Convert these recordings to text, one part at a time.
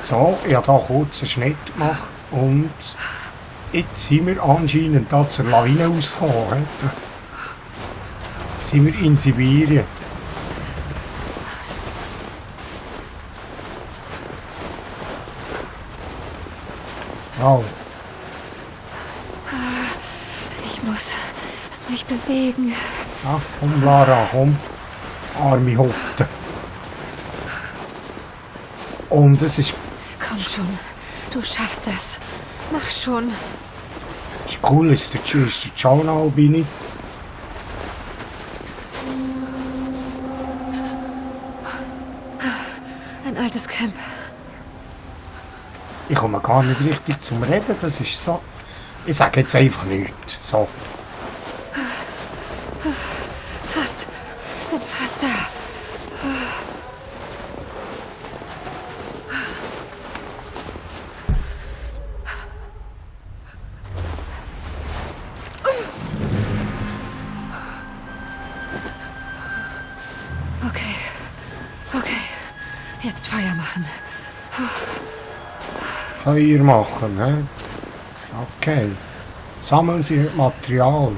So, ich habe hier kurz einen Schnitt gemacht und jetzt sind wir anscheinend da zur Lawine ausgekommen. Sind wir in Sibirien. Wow. Ich muss mich bewegen. Ja, komm Lara, komm. Arme Hotte. Und es ist Komm schon, du schaffst das. Mach schon. cool, ist der John Albinis. Ein altes Camp. Ich komme gar nicht richtig zum Reden, das ist so. Ich sage jetzt einfach nichts. So. Fast. Bin fast da. Okay. Jetzt Feuer machen. Feuer machen, ne? Okay. Sammeln Sie Material.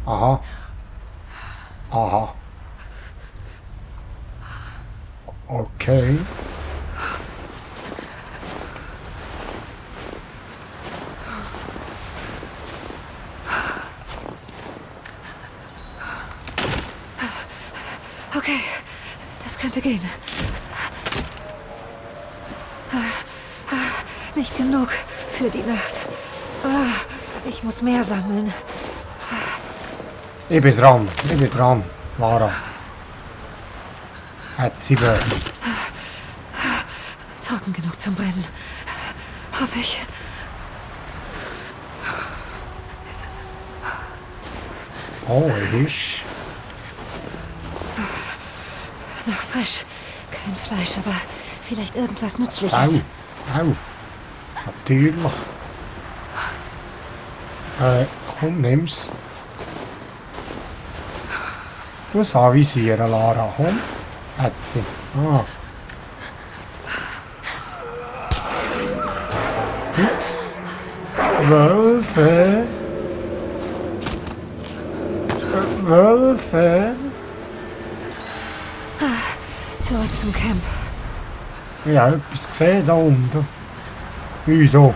Aha. Aha. Okay. Okay, das könnte gehen. Nicht genug für die Nacht. Ich muss mehr sammeln. Ich bin dran, Lara. Hat sie wohl. Trocken genug zum Brennen. Hoffe ich. Oh, ist. Noch frisch. Kein Fleisch, aber vielleicht irgendwas Au, Nützliches. au. Natürlich. Komm, nimm's. Du musst anvisieren, Lara. Komm. Hat sie. Ah. Wölfe. Wölfe. Zurück zum Camp. Ich habe etwas gesehen da unten. Wie da.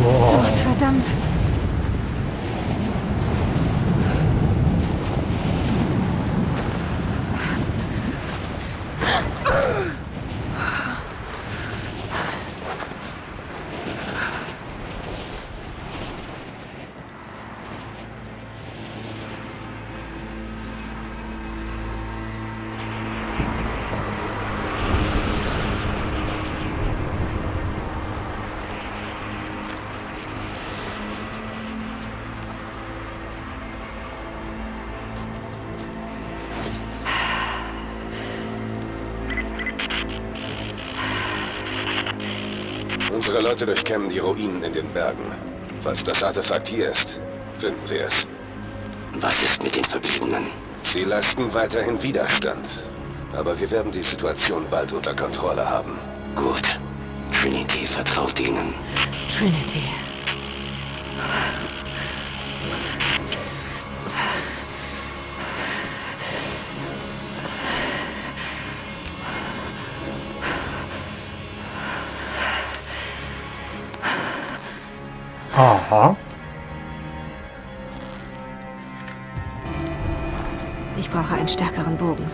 Los, verdammt. Unsere Leute durchkämmen die Ruinen in den Bergen. Falls das Artefakt hier ist, finden wir es. Was ist mit den Verbliebenen? Sie leisten weiterhin Widerstand. Aber wir werden die Situation bald unter Kontrolle haben. Gut. Trinity vertraut ihnen. Trinity. Aha. Ich brauche einen stärkeren Bogen.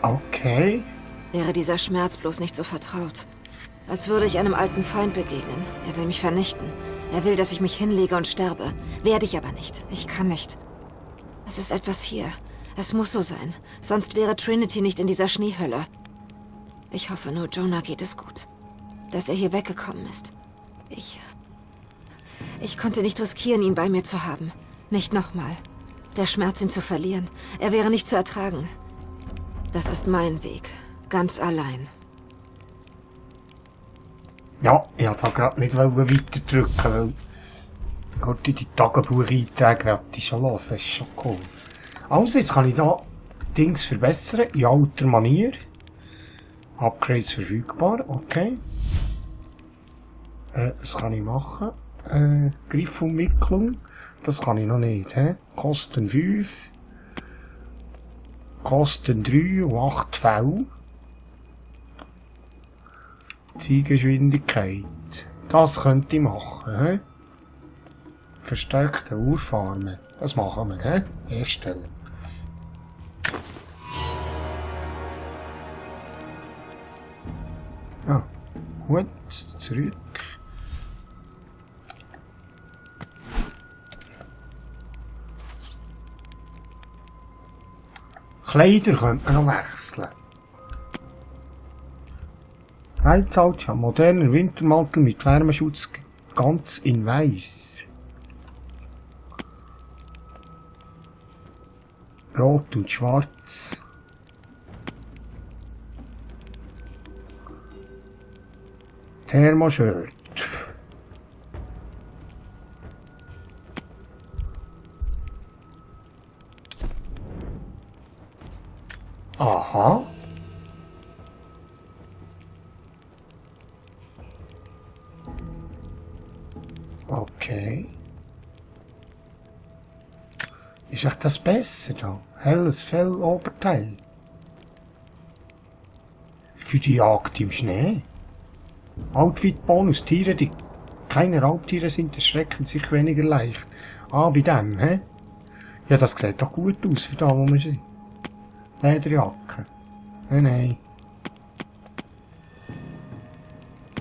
Okay. Wäre dieser Schmerz bloß nicht so vertraut. Als würde ich einem alten Feind begegnen. Er will mich vernichten. Er will, dass ich mich hinlege und sterbe. Werde ich aber nicht. Ich kann nicht. Es ist etwas hier. Es muss so sein. Sonst wäre Trinity nicht in dieser Schneehölle. Ich hoffe nur, Jonah geht es gut. Dass er hier weggekommen ist. Ich konnte nicht riskieren, ihn bei mir zu haben. Nicht nochmal. Der Schmerz, ihn zu verlieren. Er wäre nicht zu ertragen. Das ist mein Weg. Ganz allein. Ja, ich wollte da gerade nicht weiterdrücken, weil heute die Tagebucheinträge werde ich schon hören. Das ist schon cool. Also, jetzt kann ich da Dings verbessern, in alter Manier. Upgrades verfügbar, okay. Was kann ich machen? Griffumwicklung. Das kann ich noch nicht, hä? Kosten 5. Kosten 3 und 8 V. Zielgeschwindigkeit. Das könnte ich machen, hä? Verstärkte Urfarmen. Das machen wir, hä? Herstellen. Ah, gut, zurück. Kleider könnte man noch wechseln. Halbfalsch, moderner Wintermantel mit Wärmeschutz, ganz in weiß. Rot und schwarz. Thermoshirt. Aha. Okay. Ist echt das besser da? Helles Felloberteil. Für die Jagd im Schnee. Outfit-Bonus. Tiere, die keine Raubtiere sind, erschrecken sich weniger leicht. Ah, bei dem, hä? Ja, das sieht doch gut aus für da, wo wir sind. Lederjacke. Nein.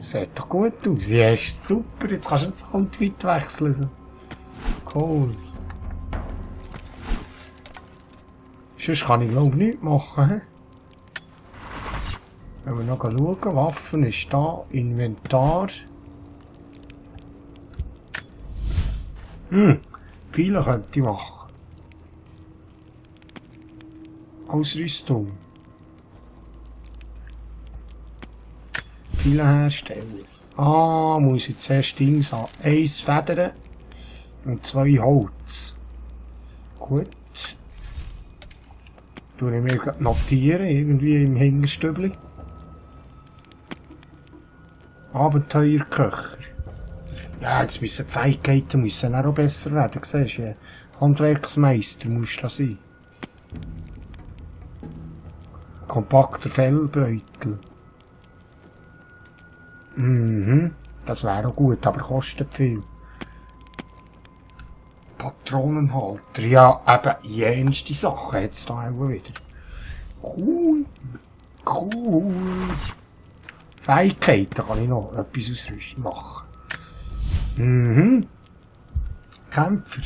Sieht doch gut aus. Ja, ist super. Jetzt kannst du ins Outfit wechseln. So. Cool. Sonst kann ich glaube nichts machen. He? Wenn wir noch schauen, Waffen ist da, Inventar. Viele könnte ich machen. Ausrüstung. Viele herstellen. Ah, muss ich zuerst Dings haben. 1 Federn und 2 Holz. Gut. Tue ich mir notieren, irgendwie im Hinterstübli. Abenteuerköcher. Ja, jetzt müssen die Fähigkeiten auch besser werden, siehst du? Handwerksmeister musst du sein. Kompakter Fellbeutel. Das wäre auch gut, aber kostet viel. Patronenhalter. Ja, eben, jenste Sachen jetzt da auch wieder. Cool. Fähigkeiten kann ich noch etwas ausrüsten machen. Kämpfer.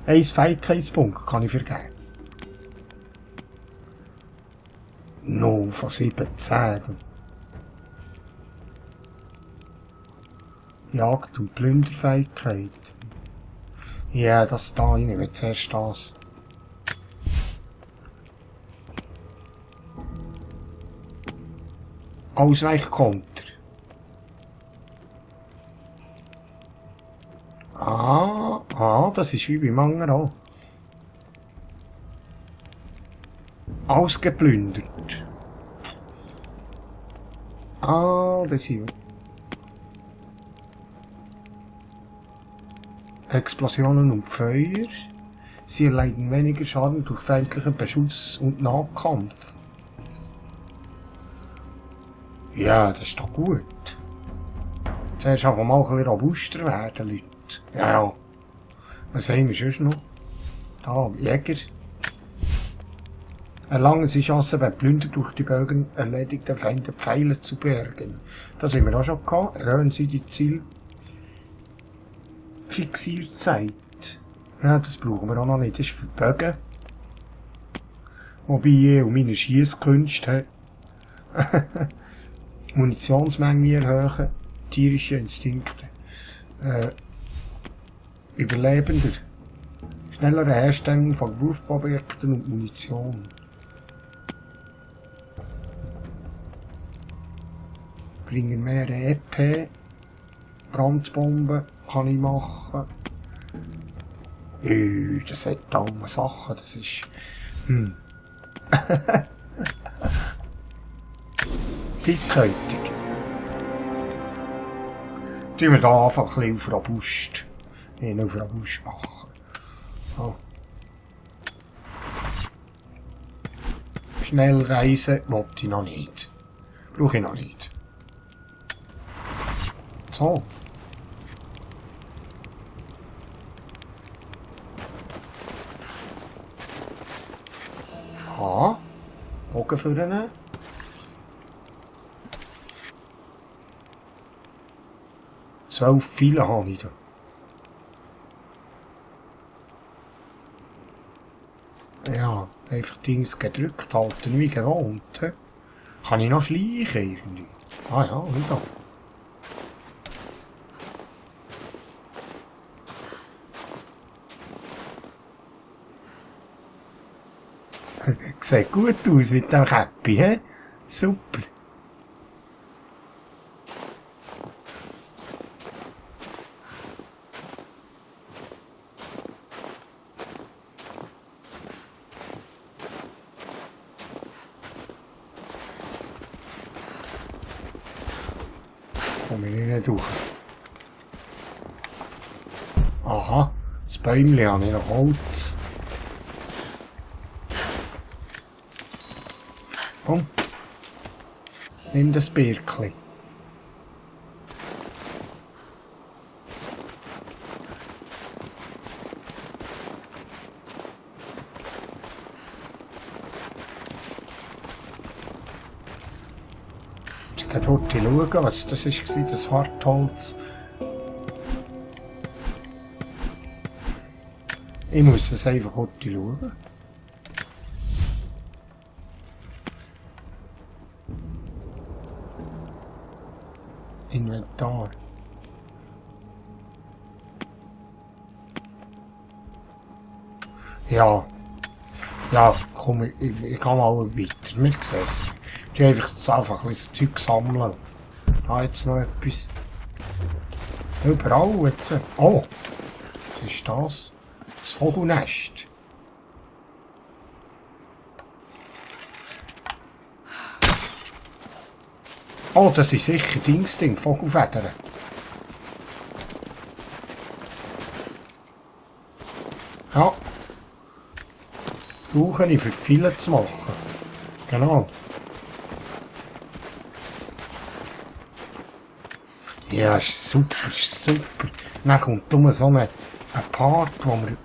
1 Fähigkeitspunkt kann ich vergeben. 0 von 17. Jagd- und Plünderfähigkeit. Ja, das da, ich nehme zuerst das. Ausweichkonter. Das ist wie beim anderen auch. Ausgeplündert. Das ist... Explosionen und Feuer. Sie erleiden weniger Schaden durch feindlichen Beschuss und Nahkampf. Ja, das ist doch gut. Zuerst einfach mal ein bisschen robuster werden, Leute. Ja. Was haben wir sonst noch? Da, Jäger. Erlangen sie Chancen, wenn Plünder durch die Bögen erledigten Feinde Pfeile zu bergen. Das haben wir auch schon gehabt. Erhöhen sie die Zielfixierzeit. Ja, das brauchen wir auch noch nicht. Das ist für die Bögen. Wobei ich und meine Schiesskünste Munitionsmenge erhöhen. Tierische Instinkte. Überlebender. Schnellere Herstellung von Wurfobjekten und Munition. Bringen mehr EP. Brandbomben kann ich machen. Das hat da Sachen, das ist... Dickhäutig. Tun wir da einfach ein bisschen auf Robust. Auf Robust machen. Oh. Schnell reisen wollte ich noch nicht. Brauche ich noch nicht. So. Aha. Bogen vorne. Zwölf Pfeile habe ich da. Ja, einfach Dings gedrückt halten, wie gewohnt. He? Kann ich noch schleichen irgendwie? Ah ja, wieder. Sieht gut aus mit dem Käppi, he? Super. Komme ich nicht durch. Aha, das Bäumchen habe ich noch Holz. Komm, nimm das Birkli. Ich kann dort schauen, was das war, das Hartholz. Ich muss es einfach dort schauen. Inventar. Ja. Ja, komm, ich gehe mal weiter. Wir sehen es. Ich will einfach ein bisschen Zeug sammeln. Da jetzt noch etwas. Überall jetzt. Oh! Was ist das? Das Vogelnest. Oh, das ist sicher Dingsding, Vogelfedern. Ja. Brauche ich für viele zu machen. Genau. Ja, ist super, ist super. Dann kommt so ein Part, wo wir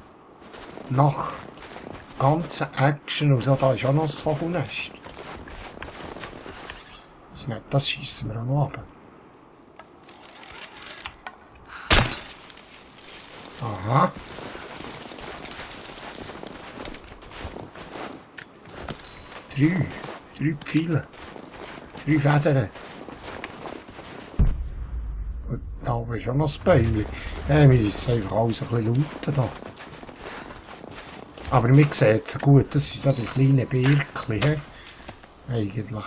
nach ganzen Action und so, da ist auch noch das Vogelnest. Das schießen wir auch noch ab. Aha. Drei Pfeile. 3 Federn. Und da oben ist auch noch das Bäumchen. Ja, wir ist einfach alles ein bisschen lauten da. Aber wir sehen es gut, das sind da die kleinen Birkli, eigentlich.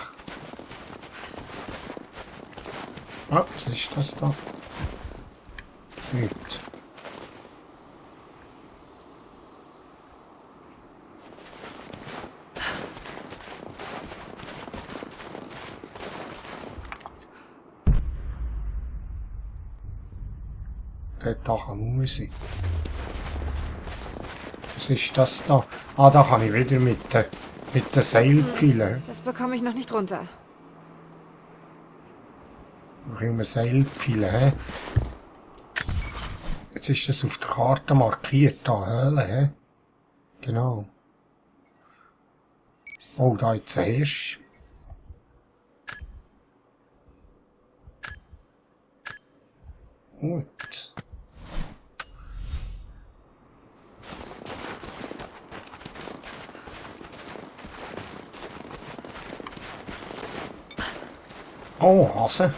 Ah, was ist das da? Nicht. Da kann man sein. Was ist das da? Ah, da kann ich wieder mit den Seilpfeilen. Das bekomme ich noch nicht runter. Noch immer Seilpfeile, hä? Jetzt ist das auf der Karte markiert, da Höhle, hä? Genau. Oh, da jetzt ein Hirsch. Gut. Oh, Hase.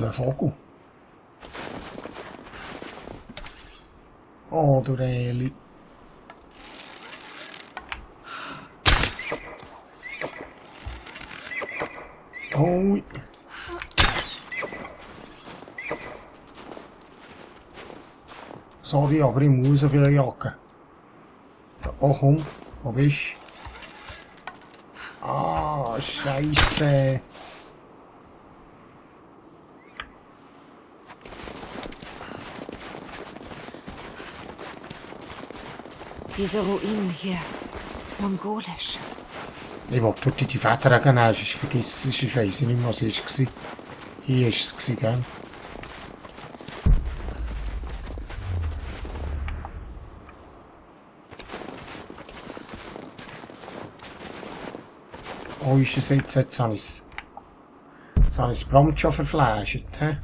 ein Vogel. Oh, du Eli. Oh. Sorry, aber ich muss so viel jagen. Oh komm, wo bist du? Ah, Scheisse. Diese Ruinen hier. Mongolisch. Ich wollte dort die Federn nehmen, sonst vergiss es, ich weiss nicht mehr, was es war. Hier war es, gell? Oh, ist es jetzt? Jetzt habe ich das Prompt schon verflasht, hä?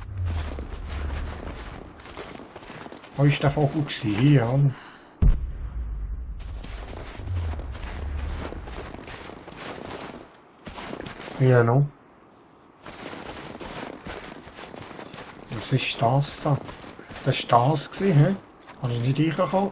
Wo war der Vogel? Hier, oder? Ja, noch. Was ist das da? Das war das, hä? Habe ich nicht reingekommen?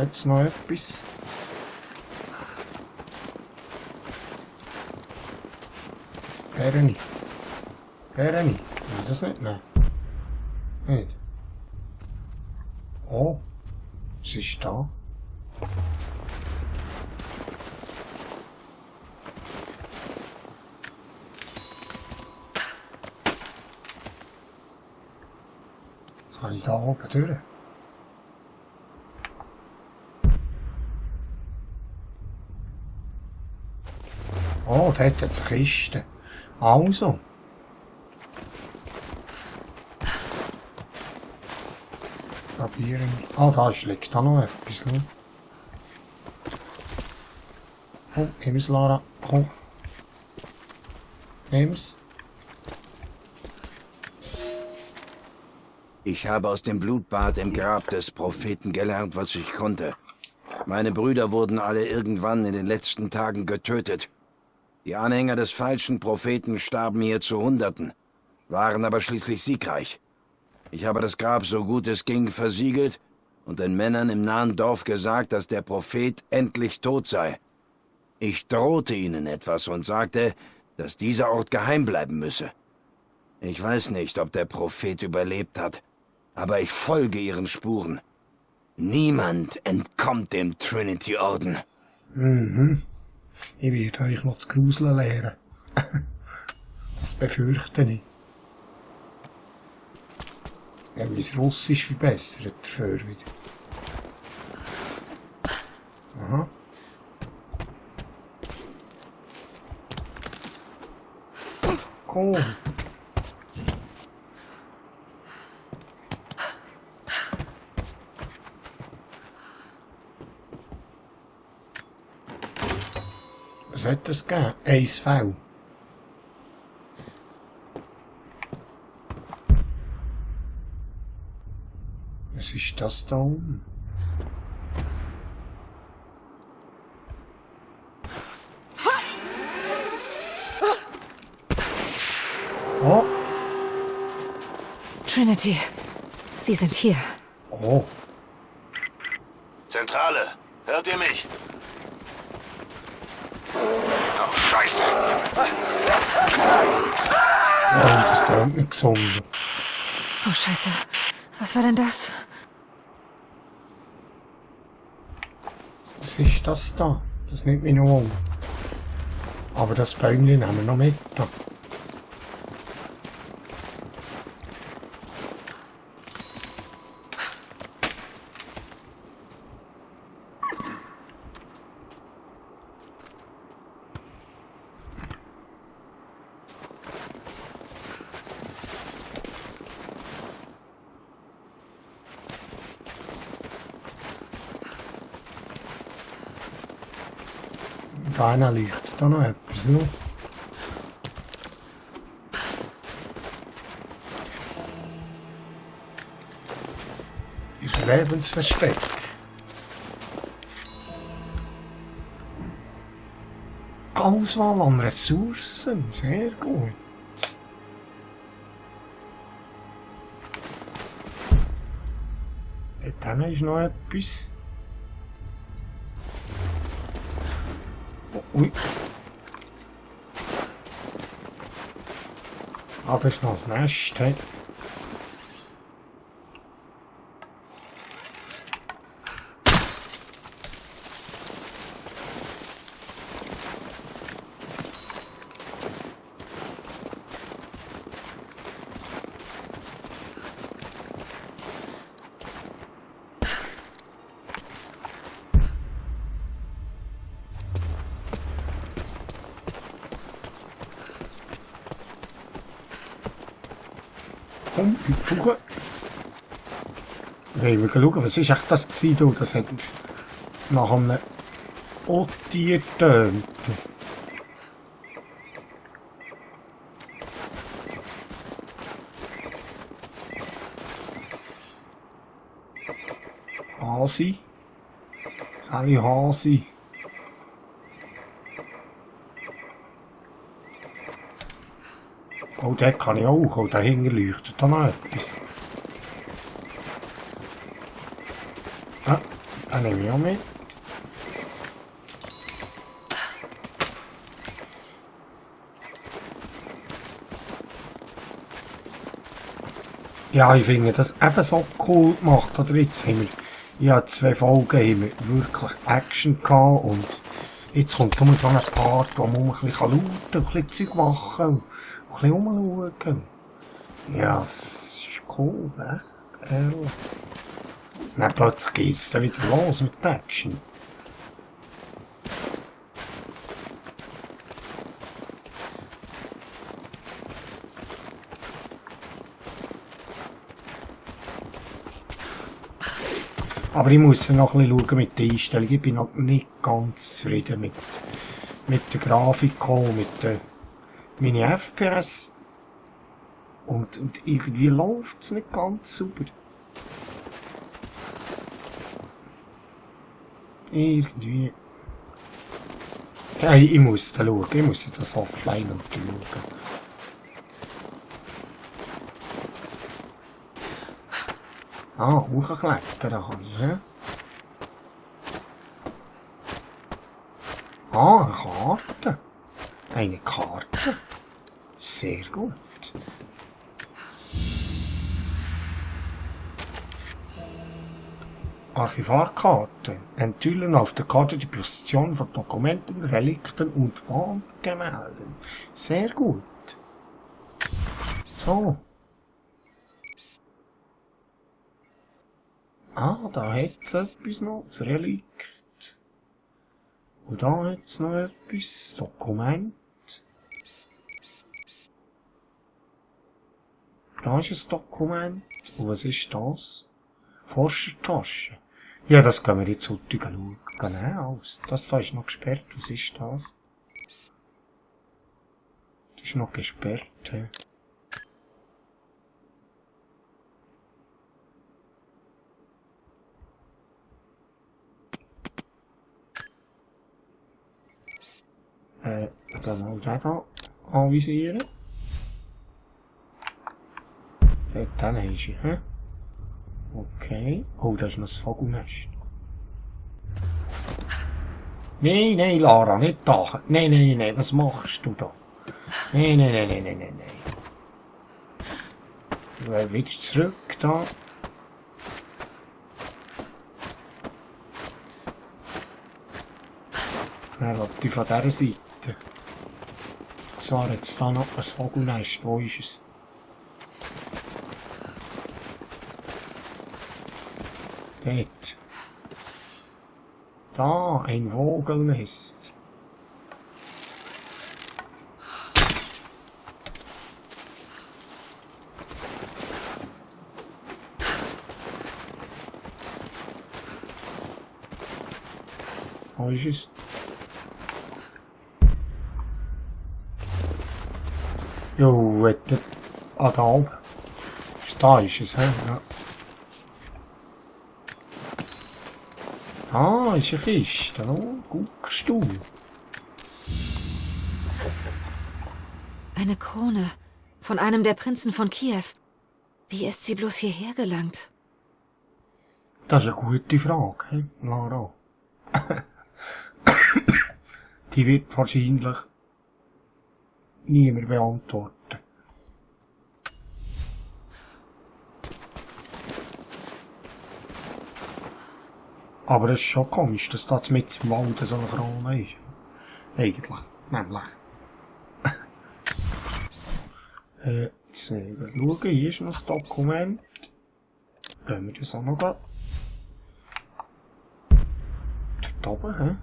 Jetzt noch etwas. Perni. Perni. Will das nicht nehmen? Nicht. Oh. Was ist da? Was habe ich da oben durch? Oh, da hat jetzt eine Kiste. Also. Probieren. Ah, da liegt da noch etwas. Ne? Oh, nimm's, Lara. Oh. Nimm's. Ich habe aus dem Blutbad im Grab des Propheten gelernt, was ich konnte. Meine Brüder wurden alle irgendwann in den letzten Tagen getötet. Die Anhänger des falschen Propheten starben hier zu Hunderten, waren aber schließlich siegreich. Ich habe das Grab so gut es ging versiegelt und den Männern im nahen Dorf gesagt, dass der Prophet endlich tot sei. Ich drohte ihnen etwas und sagte, dass dieser Ort geheim bleiben müsse. Ich weiß nicht, ob der Prophet überlebt hat, aber ich folge ihren Spuren. Niemand entkommt dem Trinity-Orden. Mhm. Ich werde euch noch zu gruseln lernen. Das befürchte ich. Ich habe mein Russisch verbessert dafür wieder. Aha. Cool. Was hat das gegeben? 1V. Was ist das da oben? Oh. Trinity, Sie sind hier. Oh. Zentrale, hört ihr mich? Oh, Scheiße. Ja, das tönt nicht gesund. Oh, Scheiße. Was war denn das? Was ist das da? Das nimmt mich noch um. Aber das Bäumchen nehmen wir noch mit. Da. Keiner liegt da noch etwas, ne? Lebensversteck. Auswahl an Ressourcen, sehr gut. Dann ist noch etwas. Oh, ui. Ah, das ist noch das Nest. Hey. Komm, Fuge. Okay, wir schauen, was ist echt das gewesen, das hat nach einem Otier getönt. Hasi. Sally Hasi. Oh, den kann ich auch. Oh, dahinter leuchtet da noch etwas. Ah, den nehme ich auch mit. Ja, ich finde das eben so cool gemacht. Oder jetzt haben wir, ja, 2 Folgen haben wir wirklich Action gehabt und jetzt kommt so ein Part, wo man ein bisschen looten und ein bisschen Zeug machen und ein bisschen rumschauen. Ja, das ist cool, echt, ehrlich. Dann plötzlich geht's dann wieder los mit der Action. Aber ich muss noch ein bisschen schauen mit der Einstellung. Ich bin noch nicht ganz zufrieden mit der Grafik und mit meinen FPS. Und irgendwie läuft es nicht ganz sauber. Irgendwie. Ja, ich muss da schauen. Ich muss das offline schauen. Ah, hochklettern kann ich, hä? Ah, eine Karte. Eine Karte. Sehr gut. Archivarkarte. Enthüllen auf der Karte die Position von Dokumenten, Relikten und Wandgemälden. Sehr gut. So. Ah, da hat es etwas noch, das Relikt. Und da hat es noch etwas, Dokument. Da ist ein Dokument. Und was ist das? Forschertasche. Ja, das können wir jetzt heute schauen. Genau, das da ist noch gesperrt. Was ist das? Das ist noch gesperrt. He? Ich kann mal den da anvisieren. Dann ist er, hä? Okay. Oh, das ist noch das Vogelnest. Nein, nein, Lara, nicht da. Nein, nein, nein, was machst du da? Nein, nein, nein, nein, nein, nein, nein. Ich will wieder zurück da. Dann will ich von dieser Seite. Und zwar jetzt da noch ein Vogelnest. Wo ist es? Dort. Da, ein Vogelnest. Wo ist es? Jo, da oben. Da ist es, hä? Ja. Ah, ist eine Kiste. Oh, guckst du. Eine Krone. Von einem der Prinzen von Kiew. Wie ist sie bloß hierher gelangt? Das ist eine gute Frage, he? Lara. Die wird wahrscheinlich niemand beantworten. Aber es ist schon komisch, dass da mit im Wald so eine Krone ist. Eigentlich. Nämlich. Jetzt schauen, hier ist noch das Dokument. Gehen wir das auch noch gehen. Dort oben, hä?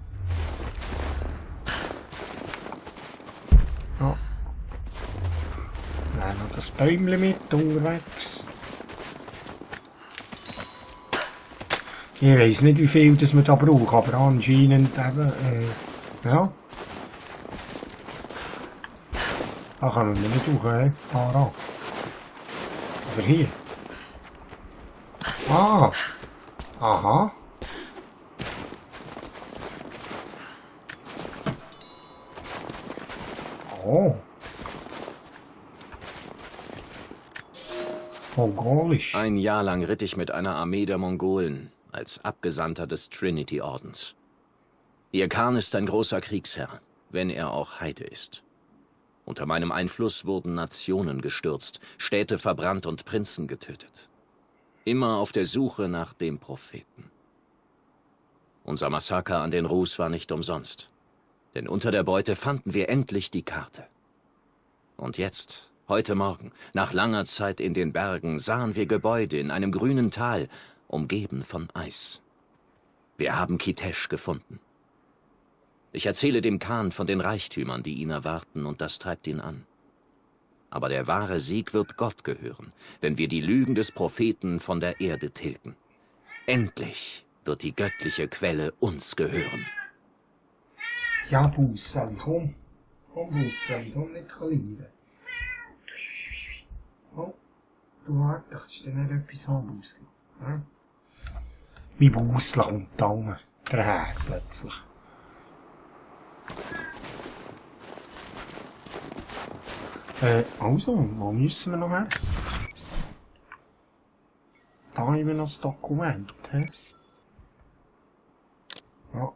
Ja. Nein, noch das Bäumchen mit unterwegs. Ich weiss nicht, wie viel das wir da brauchen, aber anscheinend eben, ja. Da können wir nicht hoch, da rauf. Oder hier. Ah. Aha. Oh. Mongolisch. Ein Jahr lang ritt ich mit einer Armee der Mongolen als Abgesandter des Trinity-Ordens. Ihr Khan ist ein großer Kriegsherr, wenn er auch Heide ist. Unter meinem Einfluss wurden Nationen gestürzt, Städte verbrannt und Prinzen getötet. Immer auf der Suche nach dem Propheten. Unser Massaker an den Rus war nicht umsonst. Denn unter der Beute fanden wir endlich die Karte. Und jetzt, heute Morgen, nach langer Zeit in den Bergen, sahen wir Gebäude in einem grünen Tal, umgeben von Eis. Wir haben Kitesh gefunden. Ich erzähle dem Khan von den Reichtümern, die ihn erwarten, und das treibt ihn an. Aber der wahre Sieg wird Gott gehören, wenn wir die Lügen des Propheten von der Erde tilgen. Endlich wird die göttliche Quelle uns gehören. Ja, Busseli, komm. Komm, Busseli, komm nicht verlieren. Oh, du wartest dir nicht etwas an, Busseli. Hm? Mein Busseli kommt da rum. Der Herr plötzlich. Also, wo müssen wir noch her? Da haben wir noch das Dokument, hä? Ja.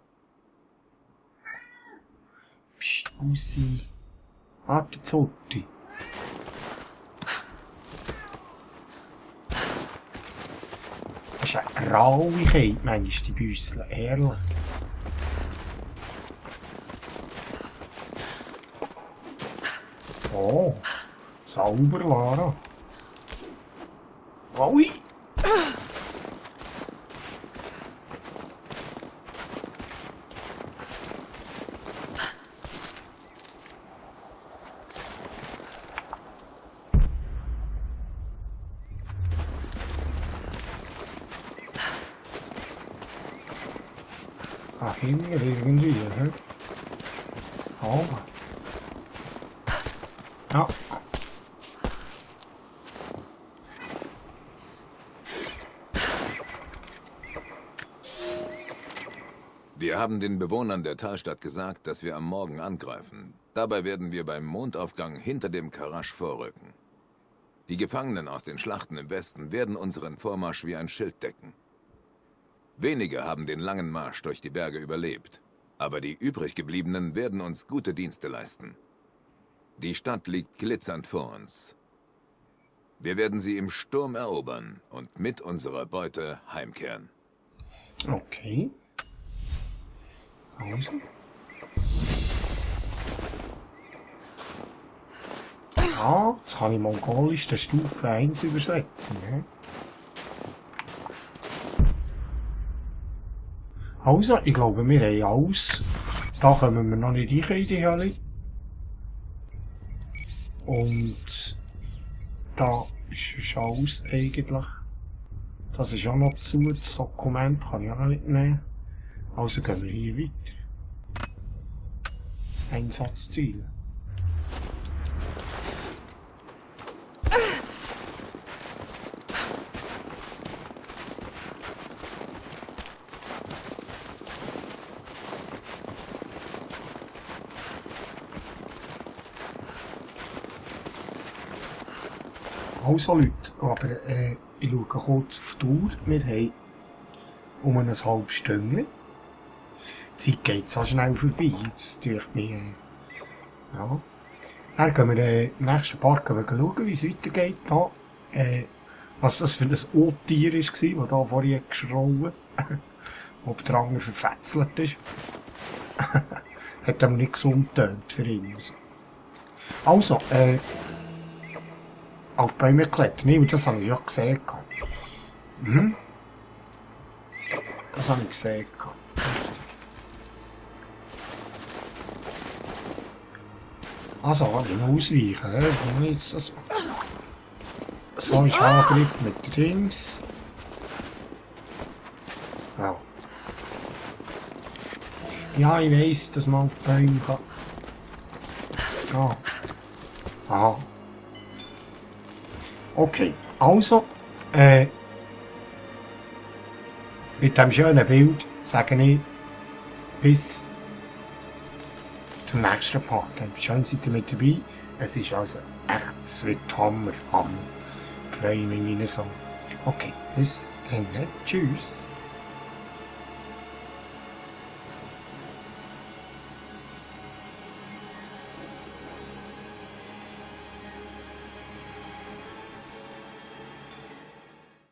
Psst, Bussi. Warte, Zotti. Das ist eine Rauigkeit, manchmal, die Büssel, ehrlich. Oh, sauber, Lara. Ui! Ach, hinten irgendwie, hä? Oh. Ja. Wir haben den Bewohnern der Talstadt gesagt, dass wir am Morgen angreifen. Dabei werden wir beim Mondaufgang hinter dem Karasch vorrücken. Die Gefangenen aus den Schlachten im Westen werden unseren Vormarsch wie ein Schild decken. Wenige haben den langen Marsch durch die Berge überlebt, aber die übriggebliebenen werden uns gute Dienste leisten. Die Stadt liegt glitzernd vor uns. Wir werden sie im Sturm erobern und mit unserer Beute heimkehren. Okay. Also. Ah, jetzt kann ich Mongolisch der Stufe 1 übersetzen. Ne? Also, ich glaube, wir haben alles. Da kommen wir noch nicht rein in die Halle. Und da ist alles eigentlich. Das ist auch noch zu, das Dokument kann ich auch noch nicht nehmen. Also gehen wir hier weiter. Einsatzziel. Also Leute, aber ich schaue kurz auf die Uhr. Wir haben um ein halbes Stündchen. Die Zeit geht so schnell vorbei, jetzt tue ich mir, ja. Dann gehen wir im nächsten Part schauen, wie es weitergeht. Da. Was das für ein O-Tier war, das da vorhin geschrauen. Ob der andere verfetzelt ist. Hat aber nicht gesund getönt für ihn. Also, auf Bäume klettern. Nee, das habe ich ja gesehen. Mhm. Das habe ich gesehen. Also, ich muss ausweichen. Jetzt das so ist Angriff mit Dings. Ja. Ja, ich weiss, dass man auf Bäume kann. Ja. Aha. Okay, also, mit diesem schönen Bild sage ich bis zum nächsten Part. Schön seid ihr mit dabei. Es ist also echt, es wird Hammer. Ich freue mich so. Okay, bis dann. Tschüss.